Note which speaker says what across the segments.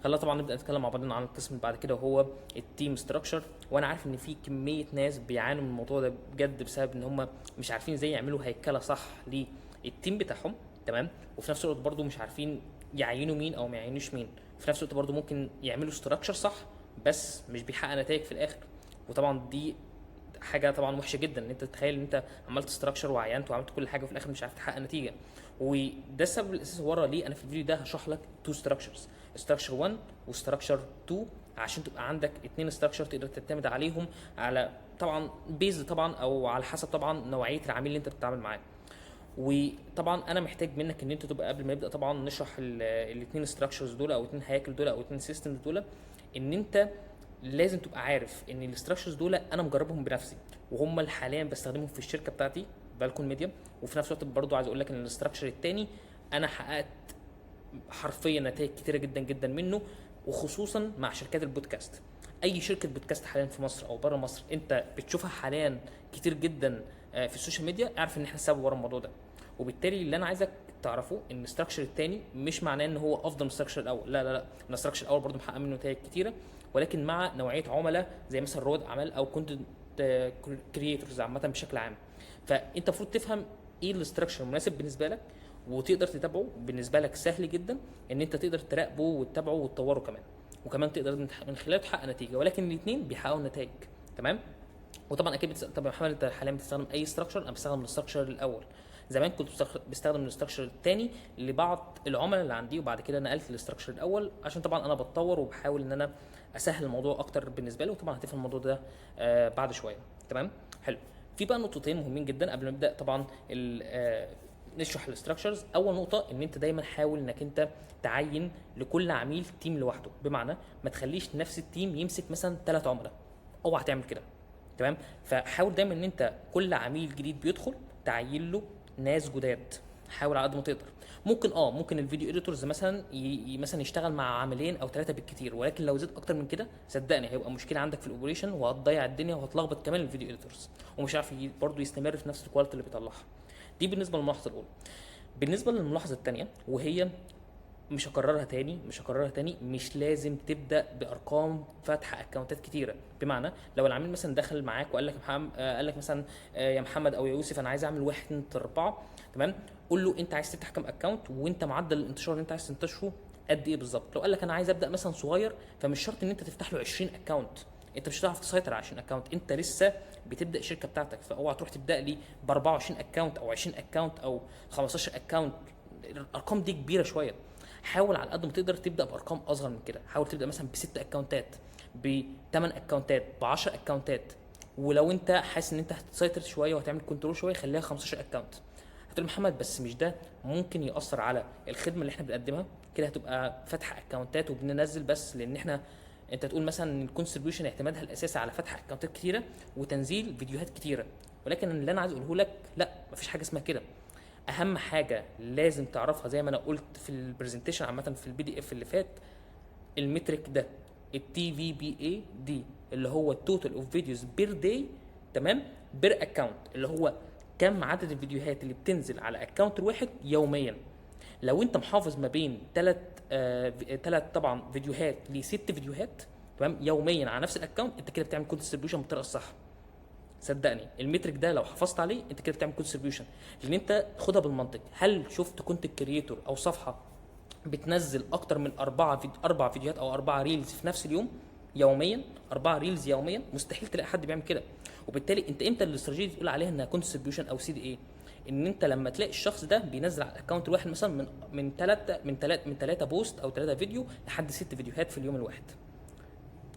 Speaker 1: خلينا طبعا نبدا نتكلم مع بعضنا عن القسم اللي بعد كده، وهو ال team structure. وانا عارف ان في كمية ناس بيعانوا من الموضوع ده بجد، بسبب ان هم مش عارفين ازاي يعملوا هيكله صح لل team بتاعهم، تمام؟ وفي نفس الوقت برضو مش عارفين يعينوا مين او ما يعينوش مين. في نفس الوقت برضو ممكن يعملوا structure صح بس مش بيحقق نتائج في الاخر، وطبعا دي حاجة طبعا وحشة جدا، ان انت تتخيل ان انت عملت structure وعينت وعملت كل حاجة وفي الاخر مش عارف تحقق نتيجه. وده السبب الاساسي ورا ليه انا في الفيديو ده هشرح لك two structures، structure 1 و structure 2، عشان تبقى عندك اتنين structure تقدر تعتمد عليهم، على طبعا based طبعا او على حسب طبعا نوعية العميل اللي انت بتتعامل معاه. وطبعا انا محتاج منك ان انت تبقى قبل ما نبدا طبعا نشرح الاثنين structures دول او اتنين هياكل دول او اتنين systems دول، ان انت لازم تبقى عارف ان ال structures دول انا مجربهم بنفسي، وهم اللي حاليا بستخدمهم في الشركة بتاعتي بالكون ميديا. وفي نفس الوقت برضو عايز اقول لك ان ال structure الثاني انا حققت حرفيا نتائج كتيرة جدا جدا منه، وخصوصا مع شركات البودكاست. اي شركة بودكاست حاليا في مصر او بره مصر انت بتشوفها حاليا كتير جدا في ال social media، اعرف ان احنا السبب ورا الموضوع ده. وبالتالي اللي انا عايزك تعرفه ان ال structure الثاني مش معناه ان هو افضل من ال structure الاول، لا لا لا، ال structure الاول برضه محقق منه نتائج كتيره، ولكن مع نوعية عملاء زي مثلا رواد اعمال او content creators عامة بشكل عام. فانت المفروض تفهم ايه ال structure المناسب بالنسبة لك وتقدر تتابعه، بالنسبة لك سهل جدا ان انت تقدر تراقبه وتتابعه وتطوره كمان، وكمان تقدر من خلاله تحقق نتيجه، ولكن الاثنين بيحققوا نتائج، تمام؟ وطبعا اكيد بتسأل طب يا محمد انت حاليا بتستخدم اي structure؟ انا بستخدم ال structure الاول. زمان كنت بستخدم ال structure الثاني لبعض العملاء اللي عندي، وبعد كده نقلت لل structure الاول عشان طبعا انا بتطور وبحاول ان انا اسهل الموضوع اكتر بالنسبة لي. وطبعا هتفهم الموضوع ده بعد شويه، تمام؟ حلو. في بقى نقطتين مهمين جدا قبل ما نبدا طبعا نشرح ال structures. اول نقطة ان انت دايما حاول انك انت تعين لكل عميل team لوحده، بمعنى ما تخليش نفس ال team يمسك مثلا 3 عملاء، اوعى تعمل كده، تمام؟ فحاول دايما ان انت كل عميل جديد بيدخل تعين له ناس جداد، حاول على قد ما تقدر. ممكن ال video editors مثلا مثلا يشتغل مع عاملين او 3 بالكتير، ولكن لو زاد اكتر من كده صدقني هيبقى مشكلة عندك في ال operation، وهتضيع الدنيا وهتلخبط كمان ال video editors، ومش عارف برضه يستمر في نفس ال quality اللي بيطلعها. دي بالنسبة للملاحظه الاولى. بالنسبة للملاحظه الثانية، وهي مش هكررها تاني، مش هكررها تاني، مش لازم تبدا بارقام فتح account ات كتيره. بمعنى لو العميل مثلا دخل معاك وقال لك محمد، قال لك مثلا يا محمد او يا يوسف انا عايز اعمل 1 2 3 4، تمام؟ قول له انت عايز تفتح كام account، وانت معدل الانتشار اللي انت عايز تنتشره قد ايه بالظبط. لو قال لك انا عايز ابدا مثلا صغير، فمش شرط ان انت تفتح له 20 account، انت مش هتعرف تسيطر على 20 account، انت لسه بتبدا الشركة بتاعتك، فاوعى تروح تبدا لي ب 24 account او 20 account او 15 account، الارقام دي كبيرة شوية. حاول على قد ما تقدر تبدا بارقام اصغر من كده، حاول تبدا مثلا بست account ات، بثمان account ات، ب 10 account ات، ولو انت حاسس ان انت هتسيطر شوية وهتعمل control شوية خليها 15 account. هتقول محمد بس مش ده ممكن ياثر على الخدمة اللي احنا بنقدمها؟ كده هتبقى فاتحة account ات وبننزل بس، لان احنا انت تقول مثلا ان ال contribution اعتمادها الاساسي على فتح account ات كتيرة وتنزيل فيديوهات كتيره، ولكن اللي انا عايز اقوله لك لا، مفيش حاجة اسمها كده. اهم حاجة لازم تعرفها زي ما انا قلت في ال presentation عامة في ال PDF اللي فات، ال metric ده ال TVPAD اللي هو ال total of videos per day، تمام؟ per account، اللي هو كم عدد الفيديوهات اللي بتنزل على account الواحد يوميا. لو انت محافظ ما بين 3 طبعا فيديوهات لست فيديوهات، تمام، يوميا على نفس ال account، انت كده بتعمل content distribution بالطريقة الصح. صدقني ال metric ده لو حافظت عليه انت كده بتعمل content distribution، لان انت خدها بالمنطق، هل شفت content creator او صفحة بتنزل اكتر من 4 فيديوهات او 4 reels في نفس اليوم يوميا؟ 4 reels يوميا مستحيل تلاقي حد بيعمل كده. وبالتالي انت امتى الاستراتيجية دي تقول عليها انها content distribution او CDA؟ ان انت لما تلاقي الشخص ده بينزل على ال account الواحد مثلا من 3 post او 3 فيديو لحد 6 فيديوهات في اليوم الواحد.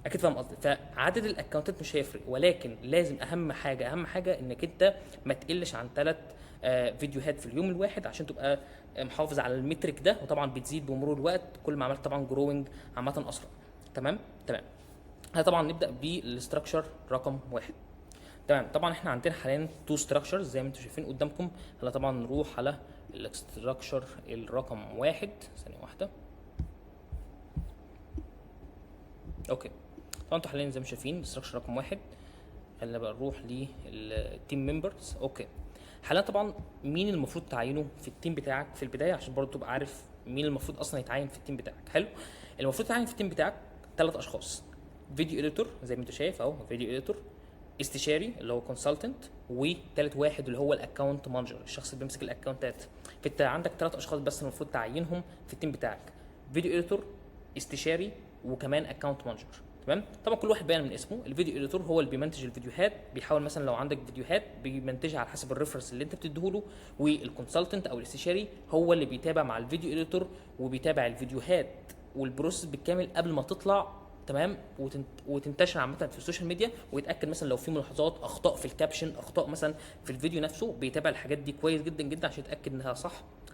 Speaker 1: اكيد فاهم قصدي. فعدد ال account ات مش هيفرق، ولكن لازم اهم حاجة انك انت ما تقلش عن 3 فيديوهات في اليوم الواحد عشان تبقى محافظ على ال metric ده. وطبعا بتزيد بمرور الوقت كل ما عملت طبعا growing عامة اسرع. تمام تمام. طبعا نبدا بال structure رقم 1. تمام. طبعا احنا عندنا حاليا two structures زي ما انتم شايفين قدامكم. هلا طبعا نروح على ال structure الرقم 1، ثانية واحدة. okay، طبعا انتوا حاليا زي ما شايفين ال structure رقم 1. خلينا بقى نروح لل team members. okay، حاليا طبعا مين المفروض تعينه في ال team بتاعك في البداية عشان برضه تبقى عارف مين المفروض اصلا يتعين في ال team بتاعك. حلو. المفروض تعين في ال team بتاعك ثلاث اشخاص: video editor زي ما انت شايف اهو، video editor، استشاري اللي هو consultant، وثالث واحد اللي هو ال account manager، الشخص اللي بيمسك ال accountات. فانت عندك ثلاث اشخاص بس المفروض تعينهم في ال team بتاعك: video editor، استشاري، وكمان account manager. تمام؟ طبعا كل واحد باين من اسمه. ال video editor هو اللي بيمنتج الفيديوهات، بيحاول مثلا لو عندك فيديوهات بيمنتجها على حسب ال reference اللي انت بتديهوله. وال consultant او الاستشاري هو اللي بيتابع مع ال video editor وبيتابع الفيديوهات وال process بالكامل قبل ما تطلع، تمام، وتنتشر عامة في ال social media، ويتاكد مثلا لو في ملاحظات، اخطاء في ال caption، اخطاء مثلا في الفيديو نفسه. بيتابع الحاجات دي كويس جدا جدا عشان يتاكد انها صح.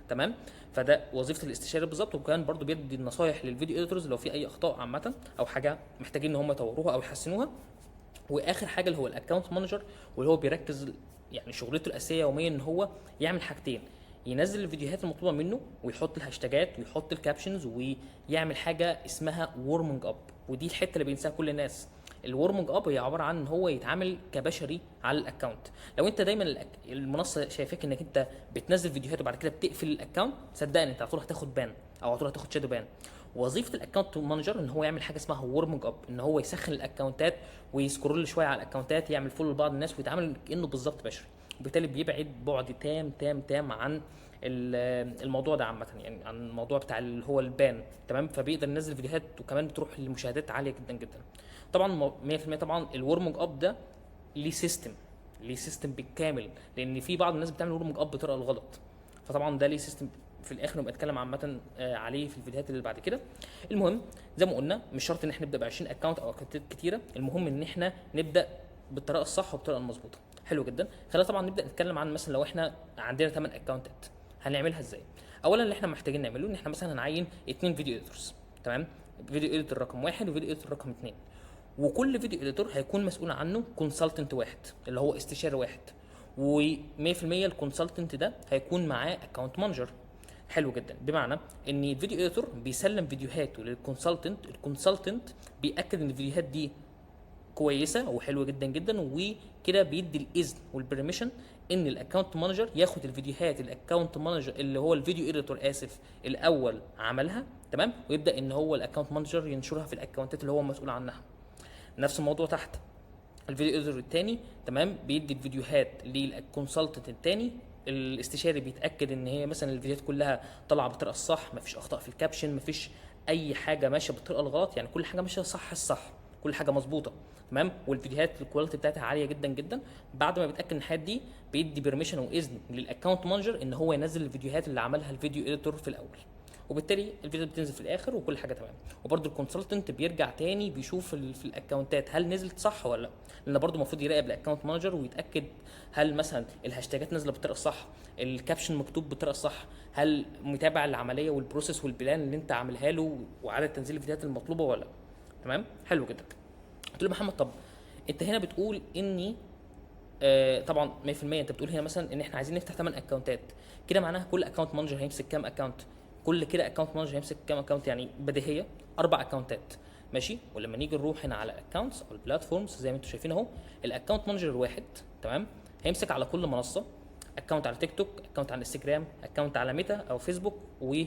Speaker 1: تمام؟ فده وظيفة الاستشاري بالظبط. وكمان برضو بيدي النصايح لل video editors لو في اي اخطاء عامة او حاجة محتاجين ان هم يطوروها او يحسنوها. واخر حاجة اللي هو ال account manager، واللي هو بيركز يعني شغلته الاساسية يوميا ان هو يعمل حاجتين: ينزل الفيديوهات المطلوبة منه ويحط الهاشتاجات ويحط ال captions ويعمل حاجة اسمها warming up. ودي الحتة اللي بينساها كل الناس. ال warming up هي عبارة عن ان هو يتعامل كبشري على ال account. لو انت دايما المنصة شايفاك انك انت بتنزل فيديوهات وبعد كده بتقفل ال account، صدقني انت على طول هتاخد ban او على طول هتاخد shadow ban. وظيفة ال account manager ان هو يعمل حاجة اسمها warming up، ان هو يسخن ال accountات وي scroll شوية على ال accountات، يعمل follow لبعض الناس ويتعامل كانه بالظبط بشري، وبالتالي بيبعد بعد تام تام تام عن الموضوع ده عامه، يعني عن الموضوع بتاع اللي هو ال ban. تمام؟ فبيقدر ينزل فيديوهات وكمان بتروح لمشاهدات عالية جدا جدا. طبعا 100% طبعا ال warming up ده ليه system، ليه system بالكامل، لان في بعض الناس بتعمل warming up بطريقة الغلط. فطبعا ده ليه system، في الاخر نبقى نتكلم عامة عليه في الفيديوهات اللي بعد كده. المهم زي ما قلنا، مش شرط ان احنا نبدا ب 20 account او accountات كتيره، المهم ان احنا نبدا بالطريقة الصح وبالطريقه المظبوطه. حلو جدا. خلينا طبعا نبدا نتكلم عن مثلا لو احنا عندنا 8 accountات هنعملها ازاي. اولا اللي احنا محتاجين نعمله ان احنا مثلا هنعين اثنين video editors، تمام؟ video editor رقم 1 و video editor رقم 2، وكل video editor هيكون مسؤول عنه consultant واحد اللي هو استشاري واحد، و100% ال consultant ده هيكون معاه account manager. حلو جدا. بمعنى ان ال video editor بيسلم فيديوهاته لل consultant، ال consultant بيأكد ان الفيديوهات دي كويسة وحلوه جدا جدا، وكده بيدي الاذن وال permission ان ال account manager ياخد الفيديوهات ال account manager اللي هو ال video editor، اسف، الاول عملها، تمام، ويبدا ان هو ال account manager ينشرها في ال accountات اللي هو مسؤول عنها. نفس الموضوع تحت، ال video editor الثاني، تمام، بيدي الفيديوهات لل consultant الثاني. الاستشاري بيتاكد ان هي مثلا الفيديوهات كلها طالعه بالطريقة الصح، مفيش اخطاء في ال caption، مفيش اي حاجة ماشية بالطريقة الغلط، يعني كل حاجة ماشية صح الصح، كل حاجة مظبوطه، تمام، والفيديوهات ال quality بتاعتها عالية جدا جدا. بعد ما بيتاكد من الحاجات دي بيدي permission واذن لل account manager ان هو ينزل الفيديوهات اللي عملها ال video editor في الاول، وبالتالي الفيديو بتنزل في الاخر وكل حاجة تمام. وبرده ال consultant بيرجع تاني بيشوف في ال accountات هل نزلت صح ولا لا، لان برده المفروض يراقب ال account manager ويتاكد هل مثلا الهاشتاجات نازله بالطريقة الصح، ال caption مكتوب بالطريقة الصح، هل متابع العملية وال process وال plan اللي انت عاملها له وعدد تنزيل الفيديوهات المطلوبة ولا لا. تمام؟ حلو جدا. قلت له محمد، طب انت هنا بتقول اني طبعا 100% انت بتقول هنا مثلا ان احنا عايزين نفتح 8 accountات، كده معناها كل account manager هيمسك كام account؟ كل كده account manager هيمسك كام account؟ يعني بديهية اربع accountات، ماشي؟ ولما نيجي نروح هنا على ال accounts او ال platforms زي ما انتم شايفين اهو، ال account manager الواحد، تمام، هيمسك على كل منصة account: على تيك توك account، على انستجرام account، على ميتا او فيسبوك، و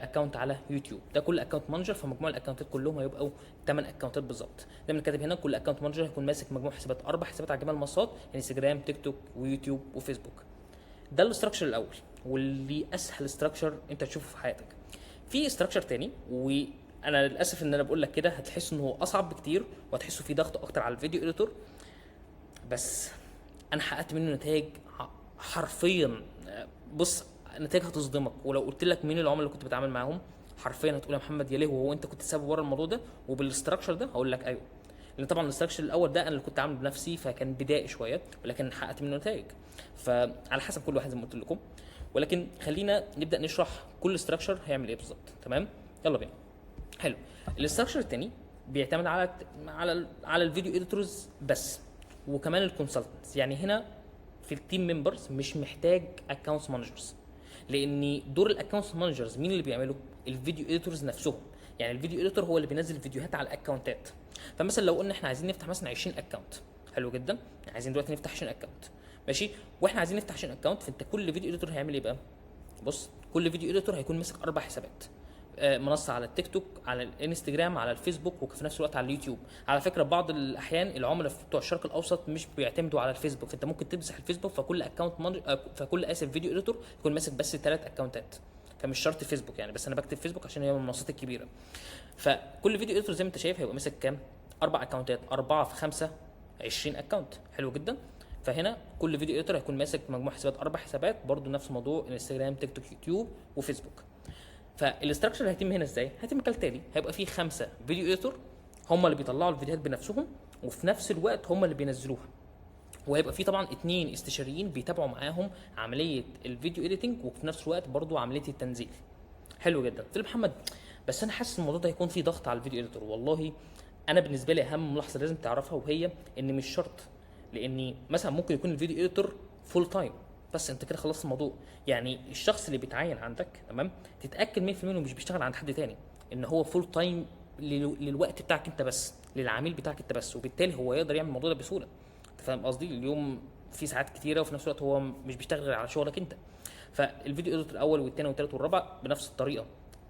Speaker 1: account على يوتيوب. ده كل account manager. فمجموع ال accountات كلهم هيبقوا 8 accountات بالظبط زي ما كاتب هنا. كل account manager هيكون ماسك مجموع حسابات، اربع حسابات على جميع المنصات: انستجرام، تيك توك، ويوتيوب، وفيسبوك. ده ال structure الاول واللي اسهل structure انت تشوفه في حياتك. في structure تاني، وانا للاسف ان انا بقول لك كده هتحس انه هو اصعب بكتير وهتحسه في ضغط اكتر على ال video editor، بس انا حققت منه نتائج حرفيا، بص، نتائج هتصدمك. ولو قلت لك مين العملاء اللي كنت بتعامل معاهم حرفيا هتقول يا محمد يا لهوي، هو انت كنت السبب ورا الموضوع ده وبال structure ده؟ هقول لك ايوه، لان طبعا ال structure الاول ده انا اللي كنت عامله بنفسي، فكان بدائي شويه، ولكن حققت منه نتائج. فعلى حسب كل واحد زي ما قلت لكم، ولكن خلينا نبدا نشرح كل structure هيعمل ايه بالظبط. تمام؟ يلا بينا. حلو. ال structure الثاني بيعتمد على ال video editors بس وكمان ال consultants. يعني هنا في ال team members مش محتاج accounts managers، لان دور ال accounts managers مين اللي بيعمله؟ ال video editors نفسهم. يعني ال video editor هو اللي بينزل فيديوهات على ال accountات. فمثلا لو قلنا احنا عايزين نفتح مثلا 20 account، حلو جدا، عايزين دلوقتي نفتح 20 account، ماشي؟ واحنا عايزين نفتح 20 account، فانت كل video editor هيعمل ايه بقى؟ بص، كل video editor هيكون ماسك اربع حسابات. منصة على التيك توك، على الانستجرام، على الفيسبوك، وفي نفس الوقت على اليوتيوب. على فكرة بعض الاحيان العملاء بتوع الشرق الاوسط مش بيعتمدوا على الفيسبوك، فانت ممكن تمسح الفيسبوك، فكل account فكل اسف video editor يكون ماسك بس 3 account ات، فمش شرط فيسبوك يعني، بس انا بكتب فيسبوك عشان هي من المنصات الكبيرة. فكل video editor زي ما انت شايف هيبقى ماسك كام؟ 4 account ات، 4 في 5 20 account. حلو جدا. فهنا كل video editor هيكون ماسك مجموع حسابات 4 حسابات، برضو نفس الموضوع انستجرام، تيك توك، يوتيوب، وفيسبوك. فال structure اللي هيتم هنا ازاي؟ هيتم كالتالي: هيبقى فيه 5 video editor هم اللي بيطلعوا الفيديوهات بنفسهم، وفي نفس الوقت هم اللي بينزلوها، وهيبقى في طبعا 2 استشاريين بيتابعوا معاهم عملية ال video editing، وفي نفس الوقت برضو عملية التنزيل. حلو جدا. قلت له محمد بس انا حاسس الموضوع ده هيكون فيه ضغط على ال video editor. والله انا بالنسبة لي اهم ملاحظة لازم تعرفها، وهي ان مش شرط، لان مثلا ممكن يكون ال video editor full time، بس انت كده خلصت الموضوع. يعني الشخص اللي بيتعين عندك، تمام، تتاكد 100% انه مش بيشتغل عند حد تاني، ان هو full time للوقت بتاعك انت بس، للعميل بتاعك انت بس، وبالتالي هو يقدر يعمل الموضوع ده بسهولة. انت فاهم قصدي؟ اليوم في ساعات كتيرة، وفي نفس الوقت هو مش بيشتغل غير على شغلك انت. فال video editor الاول والثاني والثالث والرابع بنفس الطريقة،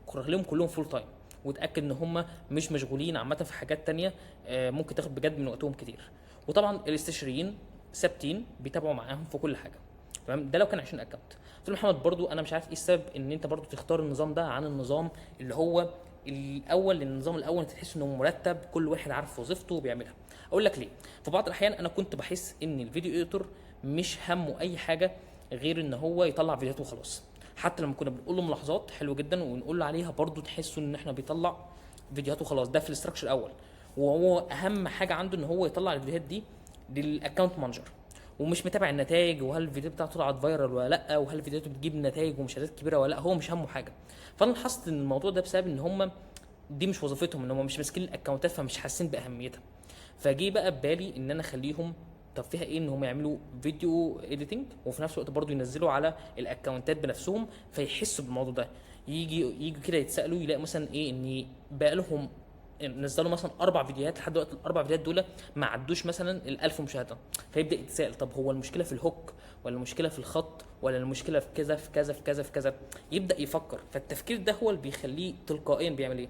Speaker 1: خليهم كلهم full time، وتاكد ان هم مش مشغولين عامة في حاجات تانية ممكن تاخد بجد من وقتهم كتير. وطبعا الاستشاريين ثابتين بيتابعوا معاهم في كل حاجة. تمام، ده لو كان 20 account. قلت له محمد برضو انا مش عارف ايه السبب ان انت برضو تختار النظام ده عن النظام اللي هو الاول، لان النظام الاول انت تحس انه مرتب، كل واحد عارف وظيفته وبيعملها. اقول لك ليه، في بعض الاحيان انا كنت بحس ان ال video editor مش همه اي حاجة غير ان هو يطلع فيديوهات وخلاص. حتى لما كنا بنقول له ملاحظات حلوة جدا ونقول له عليها برضو تحسوا ان احنا بيطلع فيديوهات وخلاص. ده في ال structure الاول، وهو اهم حاجة عنده ان هو يطلع الفيديوهات دي لل account manager، ومش متابع النتائج، وهل الفيديو بتاعته طلعت viral ولا لا، وهل الفيديوهات بتجيب نتائج ومشاهدات كبيرة ولا لا، هو مش همه حاجة. فانا لاحظت ان الموضوع ده بسبب ان هم دي مش وظيفتهم، ان هم مش ماسكين ال account ات، فمش حاسين باهميتها. فجي بقى ببالي ان انا اخليهم، طب فيها ايه ان هم يعملوا video editing وفي نفس الوقت برضو ينزلوا على ال account ات بنفسهم، فيحسوا بالموضوع ده. يجي كده يتسالوا، يلاقوا مثلا ايه ان بقى لهم نزلوا مثلا 4 فيديوهات لحد دلوقتي، ال4 فيديوهات دول ما عدوش مثلا ال1000 مشاهده، فيبدا يتساءل طب هو المشكلة في ال hook ولا المشكلة في الخط ولا المشكلة في كذا في كذا في كذا في كذا، يبدا يفكر. فالتفكير ده هو اللي بيخليه تلقائيا بيعمل ايه؟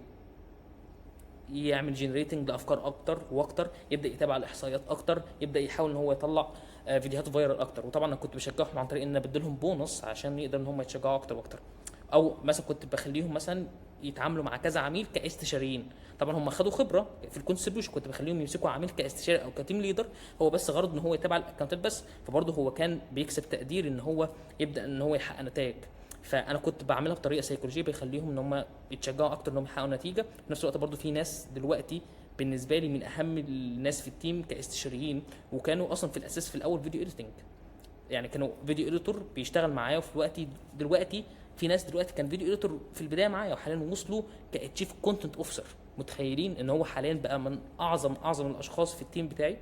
Speaker 1: يعمل generating لافكار اكتر واكتر، يبدا يتابع الاحصائيات اكتر، يبدا يحاول ان هو يطلع فيديوهات viral اكتر. وطبعا انا كنت بشجعهم عن طريق ان انا بديلهم بونص عشان يقدر ان هم يتشجعوا اكتر واكتر. او مثلا كنت بخليهم مثلا يتعاملوا مع كذا عميل كاستشاريين، طبعا هم خدوا خبره في ال concept، كنت بخليهم يمسكوا عميل كاستشاري او ك team leader، هو بس غرضه ان هو يتابع ال account ات بس، فبرضه هو كان بيكسب تقدير ان هو يبدا ان هو يحقق نتائج. فانا كنت بعملها بطريقة سيكولوجية بيخليهم ان هم يتشجعوا اكتر ان هم يحققوا نتيجة. في نفس الوقت برضه في ناس دلوقتي بالنسبة لي من اهم الناس في ال team كاستشاريين، وكانوا اصلا في الاساس في الاول video editing، يعني كانوا video editor بيشتغل معايا، وفي الوقت دلوقتي في ناس دلوقتي كان video editor في البداية معايا وحاليا وصلوا ك chief content officer. متخيلين ان هو حاليا بقى من اعظم الاشخاص في ال team بتاعي.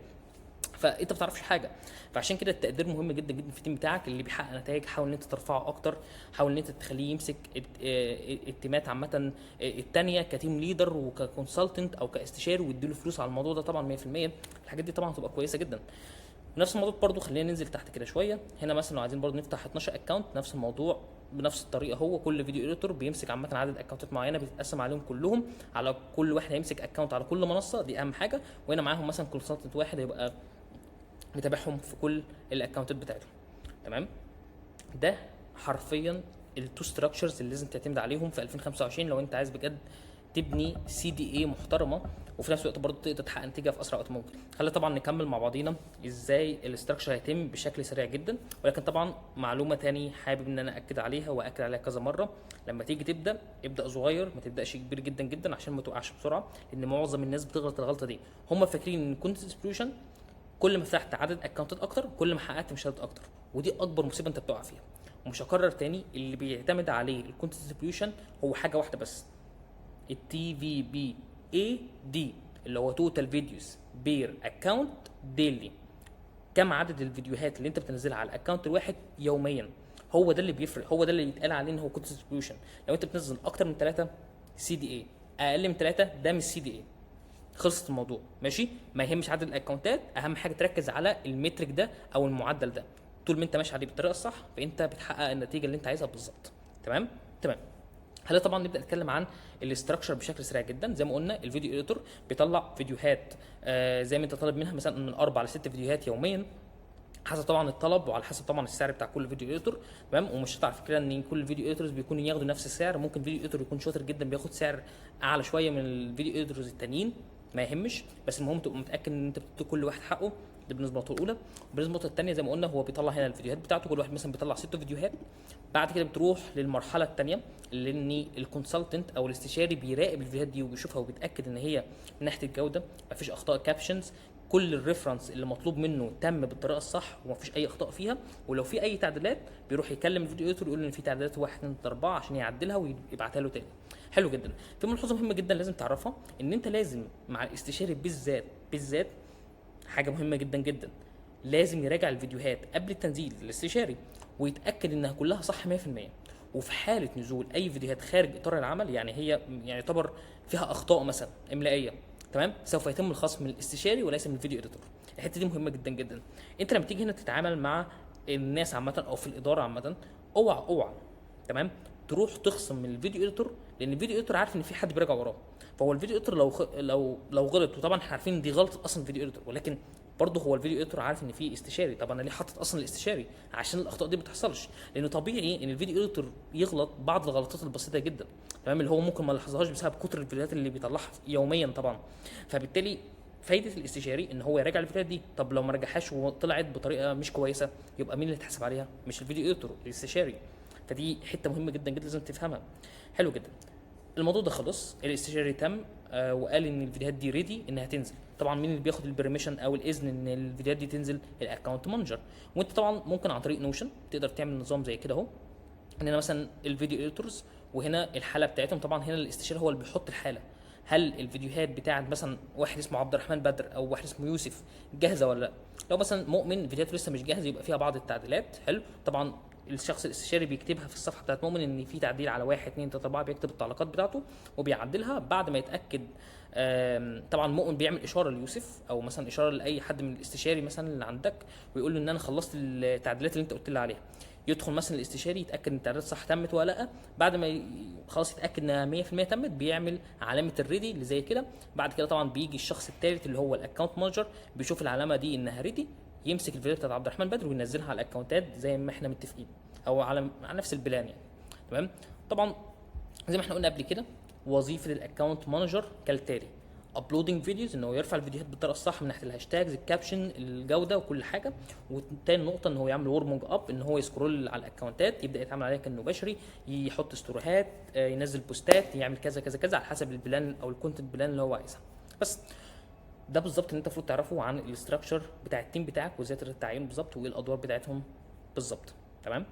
Speaker 1: فانت ما بتعرفش حاجة، فعشان كده التقدير مهم جدا جدا في ال team بتاعك. اللي بيحقق نتائج حاول ان انت ترفعه اكتر، حاول ان انت تخليه يمسك ال team ات عامة الثانية ك team leader وك consultant او كاستشاري، ويديله فلوس على الموضوع ده طبعا 100%. الحاجات دي طبعا هتبقى كويسة جدا. نفس الموضوع برضو خلينا ننزل تحت كده شوية. هنا مثلا لو عايزين برضو نفتح 12 account، نفس الموضوع بنفس الطريقة، هو كل video editor بيمسك عامة عدد account ات معينة بتتقسم عليهم كلهم، على كل واحد هيمسك account على كل منصة، دي اهم حاجة. وهنا معاهم مثلا consultant واحد هيبقى متابعهم في كل ال account ات بتاعتهم. تمام، ده حرفيا ال two structures اللي لازم تعتمد عليهم في 2025 لو انت عايز بجد تبني CDA محترمه، وفي نفس الوقت برضه تقدر تحقق نتيجة في اسرع وقت ممكن. خلينا طبعا نكمل مع بعضينا ازاي ال structure هيتم بشكل سريع جدا. ولكن طبعا معلومة تاني حابب ان انا اكد عليها واكد عليها كذا مرة، لما تيجي تبدا ابدا صغير، ما تبداش كبير جدا جدا عشان ما تقعش بسرعة، لان معظم الناس بتغلط الغلطة دي. هم فاكرين ان content distribution كل ما فتحت عدد account ات اكتر كل ما حققت مشاهدات اكتر، ودي اكبر مصيبة انت بتقع فيها. ومش هكرر تاني، اللي بيعتمد عليه ال content distribution هو حاجة واحدة بس، ال TVPAD اللي هو total videos per account daily. كم عدد الفيديوهات اللي انت بتنزلها على ال account الواحد يوميا، هو ده اللي بيفرق، هو ده اللي يتقال عليه ان هو content distribution. لو انت بتنزل اكتر من 3 CDA، اقل من 3 ده مش CDA، خلصت الموضوع. ماشي، ما يهمش عدد ال account ات، اهم حاجة تركز على ال metric ده او المعدل ده. طول ما انت ماشي عليه بالطريقة الصح فانت بتحقق النتيجة اللي انت عايزها بالظبط. تمام تمام. هلا طبعا نبدا نتكلم عن ال structure بشكل سريع جدا. زي ما قلنا ال video editor بيطلع فيديوهات زي ما انت طالب منها، مثلا من 4 ل6 فيديوهات يوميا، حسب طبعا الطلب وعلى حسب طبعا السعر بتاع كل video editor، تمام؟ ومش شرط على فكرة ان كل video editors بيكونوا ياخدوا نفس السعر. ممكن video editor يكون شاطر جدا بياخد سعر اعلى شوية من ال video editors التانيين، ما يهمش، بس المهم تبقى متاكد ان انت بتدي كل واحد حقه. ده بالنسبة للنقطة الاولى. وبالنسبة للنقطة الثانيه، زي ما قلنا هو بيطلع هنا الفيديوهات بتاعته، كل واحد مثلا بيطلع 6 فيديوهات. بعد كده بتروح للمرحلة الثانيه، اللي ان ال consultant او الاستشاري بيراقب الفيديوهات دي وبيشوفها وبيتاكد ان هي من ناحية الجودة مفيش اخطاء captions، كل ال reference اللي مطلوب منه تم بالطريقة الصح ومفيش اي اخطاء فيها. ولو في اي تعديلات بيروح يكلم ال video editor يقول له ان في تعديلات 1 2 3 4 عشان يعدلها ويبعتها له تاني. حلو جدا. في ملحوظة مهمة جدا لازم تعرفها، ان انت لازم مع الاستشاري بالذات بالذات، حاجة مهمة جدا جدا، لازم يراجع الفيديوهات قبل التنزيل الاستشاري ويتاكد انها كلها صح 100%. وفي حاله نزول اي فيديوهات خارج اطار العمل، يعني هي يعني يعتبر فيها اخطاء مثلا املائيه، تمام، سوف يتم الخصم من الاستشاري وليس من ال video editor. الحتة دي مهمة جدا جدا. انت لما تيجي هنا تتعامل مع الناس عامة او في الادارة عامه، اوعى اوعى، تمام، تروح تخصم من ال video editor، لان ال video editor عارف ان في حد بيراجع وراه. فهو ال video editor لو خ... لو لو غلط، وطبعا احنا عارفين ان دي غلطه اصلا ال video editor، ولكن برضه هو ال video editor عارف ان في استشاري. طب انا ليه حاطط اصلا الاستشاري؟ عشان الاخطاء دي ما تحصلش، لانه طبيعي ان ال video editor يغلط بعض الغلطات البسيطة جدا، تمام، اللي هو ممكن ما يلاحظهاش بسبب كتر الفيديوهات اللي بيطلعها يوميا طبعا. فبالتالي فايده الاستشاري ان هو يراجع الفيديوهات دي. طب لو ما رجعهاش وطلعت بطريقة مش كويسه، يبقى مين اللي اتحاسب عليها؟ مش ال video editor، الاستشاري. فدي حتة مهمة جدا جدا لازم تفهمها. حلو جدا. الموضوع ده خلص، الاستشاري تم وقال ان الفيديوهات دي ready انها تنزل. طبعا مين اللي بياخد ال permission او الاذن ان الفيديوهات دي تنزل؟ ال account manager. وانت طبعا ممكن عن طريق Notion تقدر تعمل نظام زي كده اهو، ان هنا مثلا ال video editors وهنا الحالة بتاعتهم. طبعا هنا الاستشاري هو اللي بيحط الحاله، هل الفيديوهات بتاعت مثلا واحد اسمه عبد الرحمن بدر او واحد اسمه يوسف جاهزة ولا لا. لو مثلا مؤمن فيديوهاته لسه مش جاهزه، يبقى فيها بعض التعديلات. حلو. طبعا الشخص الاستشاري بيكتبها في الصفحة بتاعت مؤمن ان في تعديل على 1 2 3 4، بيكتب التعليقات بتاعته وبيعدلها بعد ما يتاكد. طبعا مؤمن بيعمل اشارة ليوسف او مثلا اشارة لاي حد من الاستشاري مثلا اللي عندك، ويقول له ان انا خلصت التعديلات اللي انت قلت لي عليها. يدخل مثلا الاستشاري يتاكد ان التعديلات صح تمت ولا لا. بعد ما خلاص يتاكد انها 100% تمت، بيعمل علامة ال ready اللي زي كده. بعد كده طبعا بيجي الشخص الثالث اللي هو ال account manager، بيشوف العلامة دي انها ready، يمسك الفيديو بتاعت عبد الرحمن بدر وينزلها على ال accountات زي ما احنا متفقين او على نفس ال plan يعني، تمام. طبعا زي ما احنا قلنا قبل كده، وظيفة ال account manager كالتالي: uploading videos، ان هو يرفع الفيديوهات بالطريقة الصح من ناحية ال hashtags، ال caption، الجودة وكل حاجه. وتاني نقطة ان هو يعمل warming up، ان هو ي scroll على ال accountات، يبدا يتعامل عليها كانه بشري، يحط storyهات، ينزل postات، يعمل كذا كذا كذا على حسب ال plan او ال content plan اللي هو عايزها. بس ده بالظبط اللي انت المفروض تعرفه عن ال structure بتاع ال team بتاعك، وازاي تقدر تعينه بالظبط، وايه الادوار بتاعتهم بالظبط، تمام.